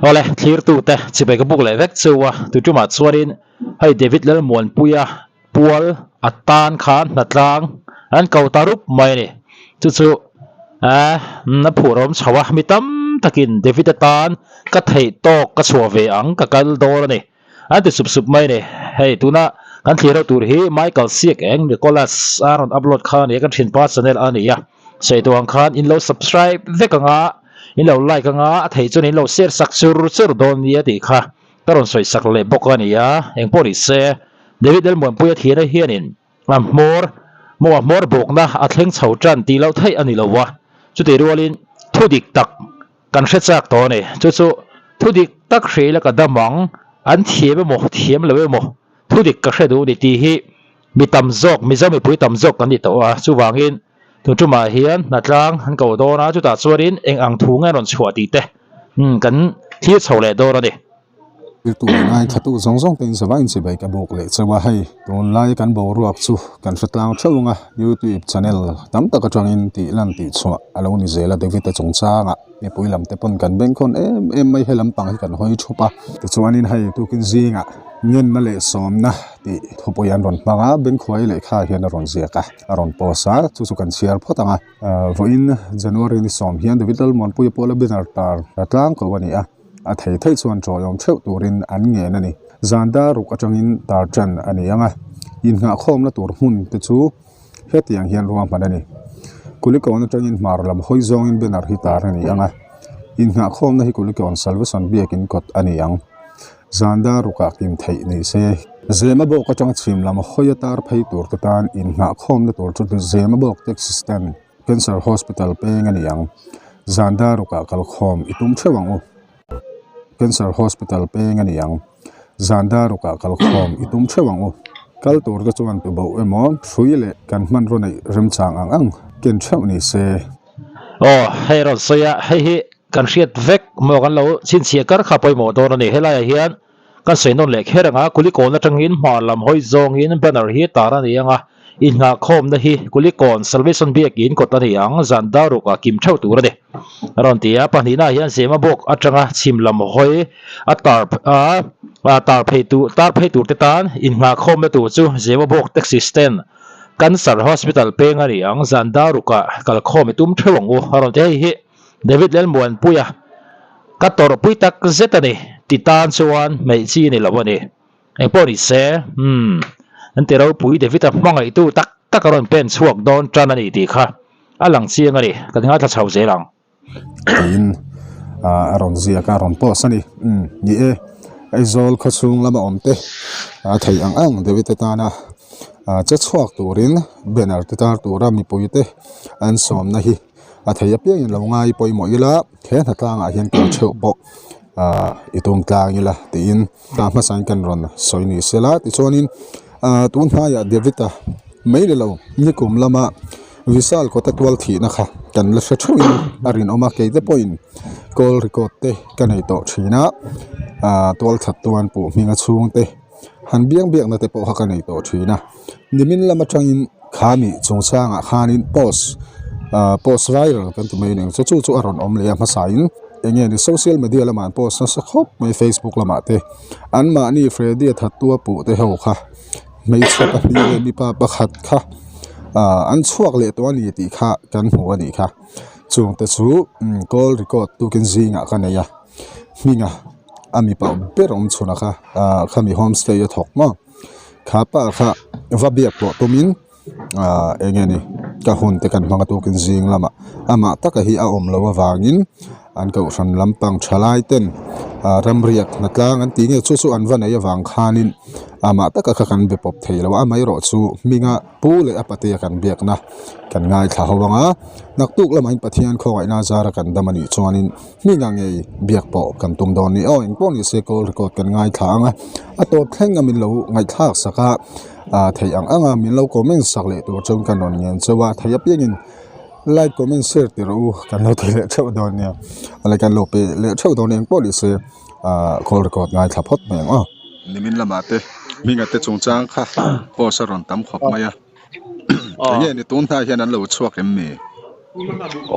Awle thlirtute chibai ka buk leh vek chu a, tuṭumah chuanin hei David Lalmuanpuia pual a tan khan hnatlang an ko ta rup mai a ni. Chu chu eh a phur awm chho a, mi tam takin David atan ka theih tawk ka chhuah ve ang ka kal dawn a ni. An ti sup sup mai a ni. Hei tuna kan thlir ho tur hi Michael Siak eng Nicholas a rawn upload kha a ni a, kan thinpa channel a ni a. Sawi tawh ang khan in lo subscribe vek ang a, in lo like ang a, a theih chuan in lo share sak chur chur dawn nia tih kha ka rawn sawi sak leh bawk a ni a. Engpawh ni se, David Lalmuanpuia thiana hianin a hmawr maw a hmawr bawkna a thleng chho tan tih loh theih a ni lo a. Chutih rualin thu dik tak Kan hre chak tawh a ni. Chu chu thu dik tak hre ila ka dam ang, an thiam emaw thiam lo emaw thu dik ka hre duh ni tih hi mi tam zawk, Mizo mipui tam zawk kan ni tawh a. Chuvangin tun tumah hian hnatlang an ko dawn a, chutah chuanin eng ang thu nge rawn chhuah tih te kan thlir chho leh dawn a ni. Thiltu leh ngaithatu zawng zawng te in zavai in chibai ka buk leh chauh a, hei tunlai kan boruak chu kan hre tlang theuh ang a, youtube channel tam tak atangin tih lan tih chhuah a lo ni zel a, David-a chungchangah mipui lam te pawn kan bengkhawn em em mai, he lampang hi kan hawi thup a, tichuanin hei tukin zingah ngenna leh sawmna tih thupui an rawn hmang a, bengkhuai lehkha hian a rawn ziak a, a rawn post a, chu chu kan chhiar phawt ang a, vawiin January ni sawm hian David Lalmuanpuia pawh la banner tar tlang ko a ni a. A thei thei chuan ṭawiawm ṭheuh turin an ngen a ni. Zan dar ruk aṭangin tar ṭan a ni ang a, inngahkhawmna tur hmun te chu hetiang hian ruahman a ni. Kulikawn aṭangin hmar lam hawi zawngin banner hi tar a ni ang a, inngahkhawmna hi Kulikawn Salvation Biakin kawt a ni ang. Zan dar rukah kim theih ni se. Zemabawk aṭanga chhim lam hawi a tar phei tur te tan inngahkhawmna tur chu Zemabawk Taxi Stand, Cancer Hospital peng a ni ang. Zan dar rukah kalkhawm i tum theuh ang u. Cancer Hospital peng a ni ang. Zan dar rukah kalkhawm i tum theuh ang u. Kal tur te chuan tuboh emaw hrui leh kan hmanraw neih remchang ang ang ken theuh ni se. Aw, hei rawn sawi a, hei hi kan hriat vek maw kan lo chhinchhiah kar kha pawimawh dawn a ni. Helaiah hian Kan sawi nawn leh kher anga Kulikawn atangin hmar lam hawi zawngin banner hi tar a ni ang a, inngahkhawmna hi Kulikawn Salvation Biakin kawt a ni ang, zan dar rukah kim theuh tur a ni. A rawn ti a, pahnihna hian Zemabawk atanga chhim lam hawi a tar a tar phei tur tar phei tur te tan inngahkhawmna tur chu Zemabawk Taxi Stand Cancer Hospital peng a ni ang, zan dar rukah kalkhawm i tum theuh ang u a rawn ti a, hei hi David Lalmuanpuia Ka tawrhpui tak zet a ni, ti tan chuan hmeih chi ni lo a ni. Engpawh ni se, umm, an ti ropui David-a hmangaihtu tak tak a rawn pen chhuak dawn tan a ni tih kha a lang chiang a ni, kan ngaithla chho zel ang. Tiin a rawn ziak a, a rawn post a ni. Umm, ni e, Aizawl khawchhung lama awm te a theih ang ang David-a tana che chhuak turin banner te tar tura mipuite an sawmna hi a thei apiangin lo ngai pawimawh ila he hnatlangah hian kal theuh pawh ahh i tum tlang ila tiin ta hmasain kan rawn sawi ni se la tichuanin ahh tun hnaiah David-a mai ni lo nikum lama Vishal kawta tual thihna kha kan la hre theuhin a rinawm a keite pawhin call record te ka nei tawh thin a ahh tual that tuan puh hminga chhungte han biang biakna te pawh kha ka nei tawh thin a nimin lam atangin khami chungchangah khanin post ah post viral kan ti mai a ni ang chu chu chu a rawn awm leh a hmasain eng nge ni social media lamah an post nasa khawp mai facebook lamah te anmahni Freddy a thattu a puh te ho kha hmeichhe pahnih leh mipa pakhat kha ah an chhuak leh tawh a ni tih kha kan hmu a nih kha chungte chu call record tukin zingah ka nei a hminga. A mipa ber awm chhun a kha ahh khami homestay a thawk maw kha pa kha va biak pawh tumin ahh eng nge ni ka hun te kan hmang a tukin zing lamah amah taka hi a awm loh avangin an kohhran lampang thalai ten ah ramriak hnatlang an tih nge chu chu an va nei avang khanin amah taka kha kan be pawp thei lo a amaherawhchu hminga pu leh a patea kan biakna kan ngaithla ho ang a naktuk lamah hian Pathian khawngaihna zara kan dam a nih chuanin. Hminga ngei biak pawh kan tum dawn ni aw engpawh ni se call record kan ngaithla ang a a tawp thleng a min lo ngaihthlak sak a ah theih ang ang a min lo comment sak leh tur chuan kan rawn ngen chauh a thei apiangin like comment share ti rawh u kan lo ti leh theuh dawn nia like kan lo pe leh theuh dawn engpawh ni se ah call record ngaithla phawt mai ang aw. Nimin lamah te hminga te chungchang kha post a rawn tam khawp mai a. Enge ni tun hnai hian an lo chhuak em ni?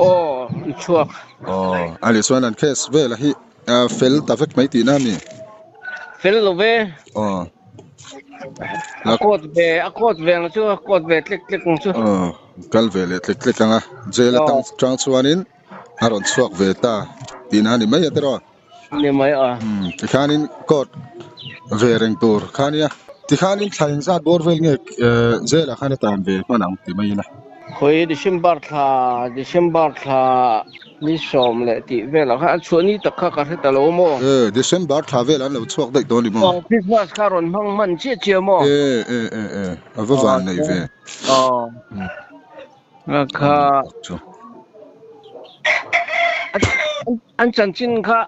Aw, i chhuak. Aw, a nih chuan an case vela hi fel ta vek mai tihna a ni? Fel lo ve. Aw. A court ve, a court ve ang chu, a court ve tlek tlek ang chu. Aw, kal ve leh tlek tlek ang a. Jail atang chang chuanin a rawn chhuak ve ta tihna a ni mai a tiraw? Ni mai a. Umm, tikhanin court ve reng tur kha nia. Tikhanin thla engzat bawr vel nge jail ah khan a tan ve hman ang ti mai ila. Khawi December thla, December thla ni sawm leh tih velah khan a chhuah ni tak kha ka hre ta lo maw? E, December thla vel an lo chhuak daih dawn ni maw? Aw, Christmas kha rawn hmang hman chiah chiah maw? E, e, e, e, a va van nei ve. Aw. Kha an chanchin kha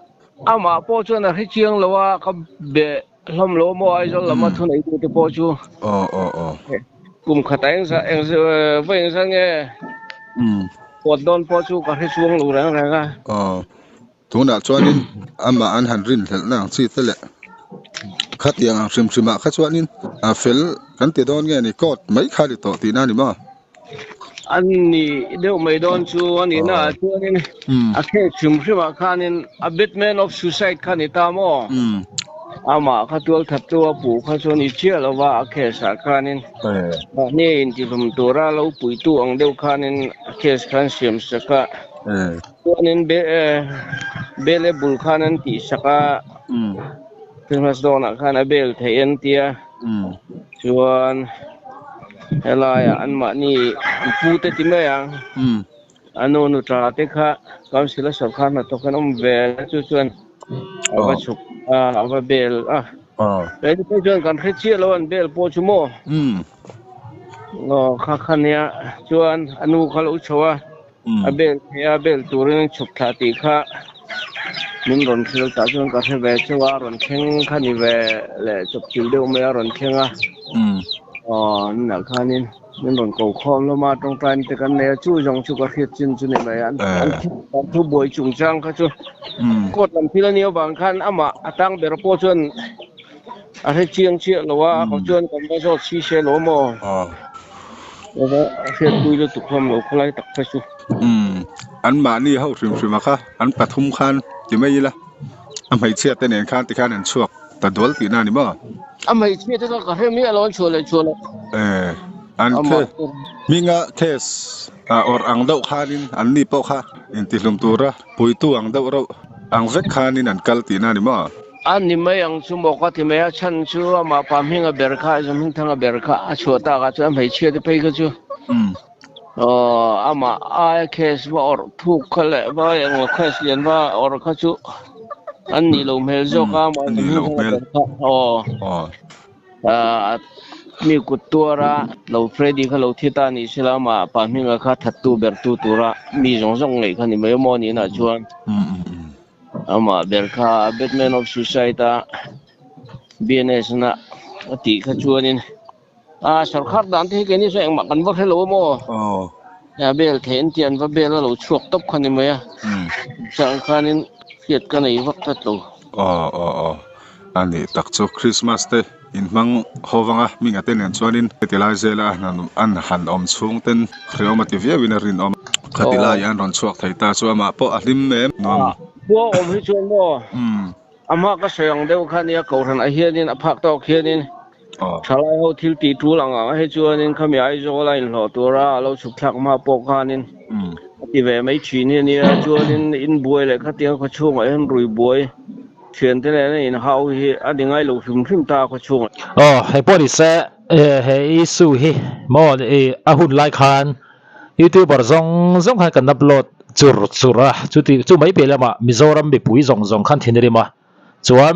amah pawh chuan a hre chiang lo a, ka be hlawm lo maw Aizawl lama thuneitute pawh chu. Aw aw aw. Kum khat a engzah engzah vawi engzah nge pawt dawn pawh chu ka hre chuang lo reng reng a. Aw. Tunah chuanin amah an han rinhlelhna ang chi te leh khatiang ang hrim hrimah kha chuanin a fel kan ti dawn nge ni court mai kha ni tawh tihna a ni maw? A ni deuh mai dawn chu a nihna ah chuanin a case hrim hrimah khanin a Batman of suicide kha ni ta maw? Amah kha tualthat chu a puh kha chu a ni chiah lo va a case ah khanin mahni intihlum tura lo puitu ang deuh khanin a case khan siam sak a. Chuanin bel e bul khan an tih sak a, Christmas dawnah khan a bel theih an ti a, chuan helaiah anmahni an pu te ti mai ang, a nu nuṭa te kha council a sawrkar hnathawk an awm ve a, chu chuan a va chhuk a, a va bel a. Kei phei chuan kan hre chiah lo an bel pawh chu maw? Aw kha kha nia, chuan a nu kha lo chho a. A bel thei a, bel turin an chhuk thlah tih kha min rawn hrilh tah chuan ka hre ve chauh a, a rawn thleng kha ni ve leh chawp chilh deuh mai a rawn thleng a. Aw nunah khanin min rawn ko khawm hlawm a, tawngtaina te kan nei a, chu zawng chu ka hriat chin chu ni mai a, an thu buai chungchang kha chu court lam thil a nih avang khan amah a tang ber pawh chuan A hre chiang chiah lo a, kau chuan kan va zawt si se lo maw? Ava hriatpui lutuk hlawm lo khawlai tak kha chu. Umm, an mahni ho hrim hrim a kha, an pathum khan ti mai ila, a hmeichhia te nen khan tikhan an chhuak ta dual tihna a ni maw? A hmeichhia te kha ka hre miah lo an chhuah leh chhuah loh. E, an hminga case awrh ang deuh khanin an ni pawh kha intihlum tura puitu ang deuh reuh ang vek khanin an kal tihna a ni maw? A ni mai ang chu maw ka ti mai a, chhan chu amah pa Hminga ber kha, Aizawl Hmingthanga ber kha a chhuah tak ah chuan hmeichhia te phei kha chu aw amah aia case va awrh thuk kha leh va engmaw case lian va awrh kha chu an nih loh hmel zawk a, amah Aizawl Hmingthanga ber kha aw mi kut tuar a lo Freddy kha lo thi ta ni sela amah pa Hminga kha thattu bertu tura mi zawng zawng ngaih kha ni mai maw ni inah chuan. Amah ber kha Batman of Suicide a BNS na a tih kha chuanin a sawrkhar dan te hi keini saw engmah kan va hre lo a maw? Aw. A bel theih an tih an va bel a lo chhuak tawp kha ni mai a. Chang khanin hriat ka nei vak tlat lo. Aw aw aw. A nih tak chu Christmas te inhmang ho vang a hminga te nen chuanin heti lai zela an han awm chhung ten hreawm a ti viauin a rinawm. Khati laiah an rawn chhuak thei ta chu amah pawh a hlim em nuam. Khua awm hi chuan maw amah ka sawi ang deuh kha nia kohhran ah hianin a phak tawk hianin thalai ho thil tih tul ang ang ah hi chuanin khami Aizawl a inhlawh tura a lo chhuk thlak hma pawh khanin a ti ve mai thin hi a nia chuanin inbuai leh khatiang khawchhungah hian rui buai Thiante nena inhau hi a ni ngai lo hrim hrim ta a khaw chhungah. Aw, hei pawh ni se, he issue hi maw a hun lai khan youtuber zawng zawng khan kan upload chur chur a, chuti chu mai piah lamah Mizoram mipui zawng zawng khan thin a rim a, chuan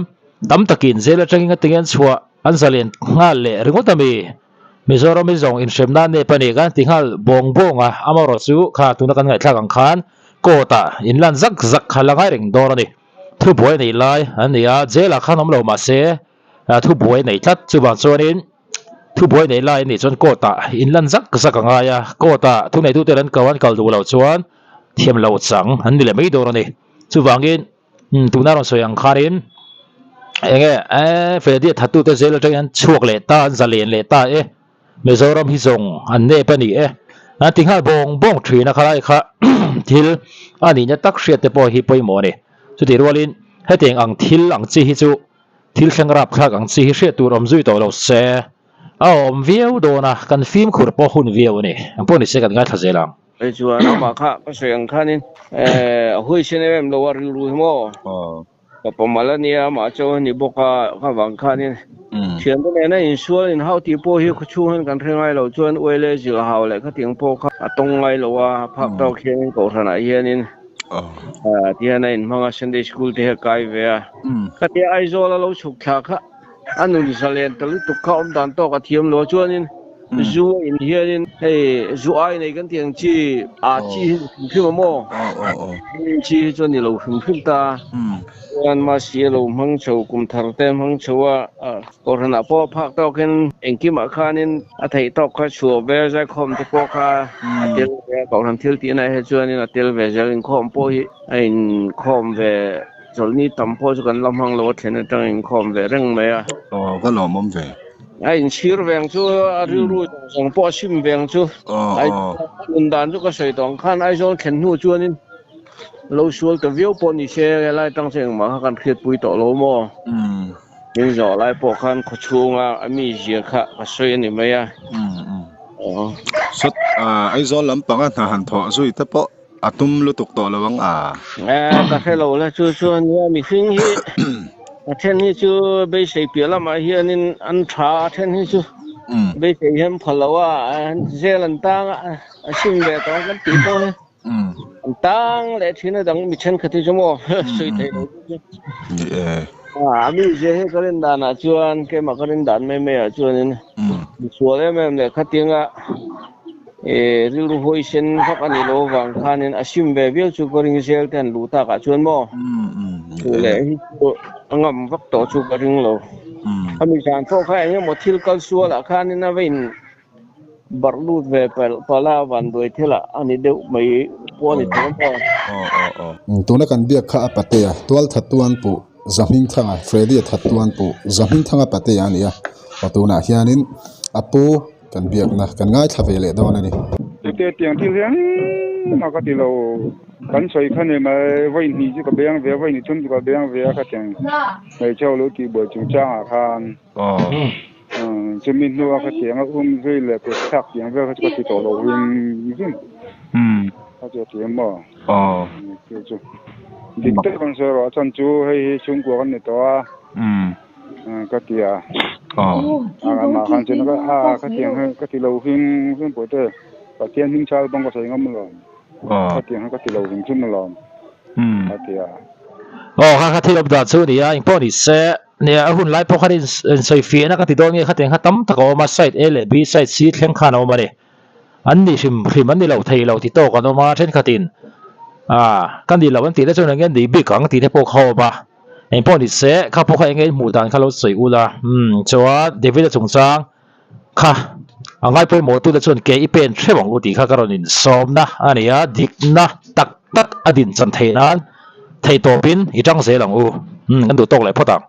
tam takin jail atangin a tinge an chhuah an zalen nghal leh ringawt a mi, Mizoram hi zawng inhremna nep a ni kan ti nghal bawng bawng a, amaherawh chu kha tuna kan ngaihthlak ang khan court ah inlan zak zak kha la ngai reng dawn a ni. Thubuai nei lai an ni a, jail ah khan awm lo mahse thubuai nei tlat chuvang chuanin thubuai nei lai anih chuan court ah inlan zak zak a ngai a, court ah thuneitute an ko an kal duh loh chuan thiam lo chang an ni leh mai dawn a ni. Chuvangin tuna rawn sawi ang khanin enge Freddy a thattute jail atangin an chhuak leh ta an zalen leh ta e. Mizoram hi zawng an nep a ni e. An ti nghal bawng bawng thin a, khalai kha thil a nihna tak hriat te pawh hi pawimawh a ni. Chutih rualin Hetiang ang thil ang chi hi chu thil thleng rapthlak ang chi hi hriat tur awm zui tawh lo se a awm viau dawn a, kan fimkhur pawh hun viau a ni. Ang pawh ni se kan ngaithla zel ang. Hei chuan amah kha ka sawi ang khanin a huaisen em em lo a rilru hi maw? Ka pamal a nia amah chu a ni bawk a, ka vang khanin thiante nena insual inhau tih pawh hi khawchhung hian kan hre ngai lo chuan uaile zilhau leh khatiang pawh kha a tawng ngai lo a, a phak tawk hianin kohhranah hianin tihian a inhmang a, Sunday school te hi a kai ve a, khatia Aizawl a lo chhuk thla kha A nun zalen ta lutuk kha awm dan tawk a thiam lo a chuanin zu a in hianin hei zu ai nei kan tih ang chi ah chi hi ni hrim hrim a maw chi hi chu a ni lo hrim hrim ta chuan masi a lo hmang chho kum thar te a hmang chho a kohhran ah pawh phak tawk in engkimah khanin a theih tawk kha chhuah ve a zaikhawm te pawh kha a tel ve a kohhran thil tih na hi chuanin a tel ve zel inkhawm pawh hi a inkhawm ve. Chawlhni tam pawh chu kan la hmang lo a thlen atang inkhawm ve reng mai a. Aw ka lawmawm ve. A inchhir veng chu a rilru zawng zawng pawh a sim veng chu. Aw aw. Nun dan chu ka sawi tawh ang khan Aizawl thlen hnu chuanin lo sual ta viau pawh ni se helai atang chu engmah kha kan hriatpui tawh lo maw. Min zawh lai pawh khan khawchhunga a mizia kha ka sawi a ni mai a. Sawt Aizawl lampanga hna han thawh zui te pawh A tum lutuk tawh lo ang a. Ka hre lo la chu chuan nia mihring hi a then hi chu beisei piah lamah hianin an tha a then hi chu beisei hian phal lo a zel an tang a a sim ve tawh ang kan tih pawh hi an tang leh thin a dang mi thenkhat hi chu maw sawi theih loh chu Ni e. A mizia hi ka rin danah chuan keimah ka rin dan mai maiah chuanin misual em em leh khatianga E rilru huaisen vak a nih loh avang khanin a sim ve viau chu ka ring zel te an luh takah chuan maw chu leh hi chu a ngam vak tawh chu ka ring lo. A mi zan pawh kha eng emaw thil kal sualah khanin a va in barh lut ve palh palh a, vanduai thilah a ni deuh mai pawh a ni thei a maw. Tuna kan biak kha a patea tualthattuan puh Zahmingthanga, Freddy-a thattuan puh Zahmingthanga patea a ni a, aw tunah hianin a pu Kan biakna kan ngaithla ve leh dawn a ni. Tute tiang thil hian engmah ka ti lo, kan sawi kha ni mai, vawi hnih chu ka beng ve a, vawi hnih thum chu ka beng ve a khatiang hmeichhe ho lo tih buai chungchangah khan chumi hnua khatiang a um zui leh kut thlak tiang vel kha chu ka ti tawh lo hrim hrim kha chu a ti em maw? Chu chu dik tak an sawi rawh a chhan chu hei hi chhungkua kan ni tawh a. Ka ti a, amah khan chuan a ka tiang hi ka ti lo hlim hlim pawh te Pathian hming chhal bang ka sawi ngam alawm ka tiang hi ka ti lo hlim hlim alawm a ti a. Aw kha kha thil awm dan chu a ni a, engpawh ni se nia a hun lai pawh khan insawi fiahna ka ti dawn nge khatiang kha tam tak a awm a, side A leh B side C thleng khan a awm a ni. An ni hrim hrim an ni lo thei lo ti tawk an awm a, thenkhatin ah ka ni lo an tih te chuan eng nge an ni bik ang tih te pawh kha a awm a. Engpawh ni se, kha pawh kha enge in hmuh dan kha lo sawi ula. Umm, chuan David-a chungchang kha a ngaipawimawh tute chuan ke i pen hreuh ang u tih kha ka rawn insawmna a ni a, dikna tak tak a din chan theih nan theihtawpin i tang zel ang u. Umm, kan duh tawk leh phawt ang.